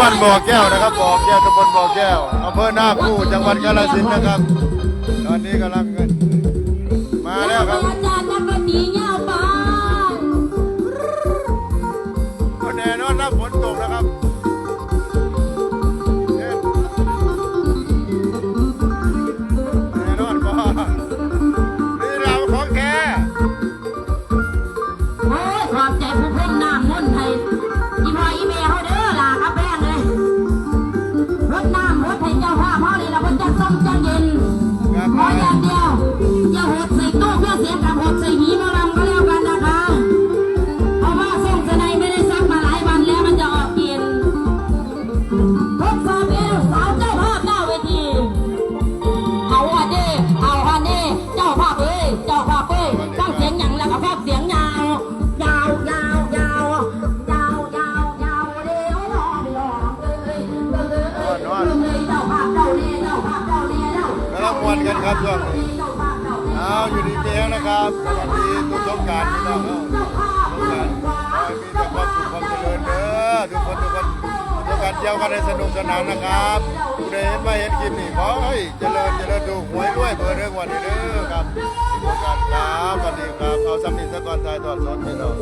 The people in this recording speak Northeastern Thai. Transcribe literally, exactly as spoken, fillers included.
บ้านบ่อแก้วนะครับ บ่อแก้ว ตำบลบ่อแก้ว อำเภอนาคู จังหวัดกาฬสินธุ์นะครับ ตอนนี้กำลังมาแล้วครับ อาจารย์นักดนตรีเงาปาน ก็แน่นอนนะ ฝนตกนะครับ แน่นอนบ่ นี่เราของแท้ โอ้ย ขอบใจผู้พ่นน้ำมนต์ให้อีพ่ออีแม่เฮาเด้อล่ะครับแพงเลย รดน้ำรดให้เจ้าภาพเฮานี่ล่ะ เพิ่นจักส่มจักเย็น ครับ ขออย่างเดียว อย่าหดใส่ตู้เครื่องเสียงกับหดใส่หีหมอลำก็แล้วกันนะคะ เพราะว่าทรงสไนไม่ได้ซักมาหลายวันแล้ว มันจะออกกลิ่น ทดสอบเอวสาวเจ้าภาพหน้าเวที เอาฮอนเด้ เอาฮอนเด้ เจ้าภาพเอ้ย เจ้าภาพเอ้ย ฟังเสียงหยังแล้วก็ฟังเสียงยาว ยาวยาวยาวยาวยาวยาวเด้อน้องน้องเอ้ยเอ้ยเอ้ยเอ้ยเอ้ยเจ้าภาพเจ้าเล่ห์เจ้าภาพเจ้าเล่ห์เจ้า กำลังม่วนกันครับช่วงนี้ เจ้าภาพเจ้าเล่ห์ เอาอยู่ดีมีแฮงนะครับ สวัสดีทุกสงกรานต์พี่น้องเอ้า เจ้าภาพเจ้าขวา มีแต่ความสุขความเจริญเด้อ ทุกคนทุกคน ทุกการเที่ยวกันให้สนุกสนานนะครับ ผู้ใดเห็นมาเห็นคลิปนี้ ขอให้เจริญเจริญ ถูกหวยรวยเบอร์เด้องวดนี้เด้อครับ ทุกท่านครับ สวัสดีครับ เอาซ้ำนี้ซะก่อน ถ่ายทอดสดพี่น้อง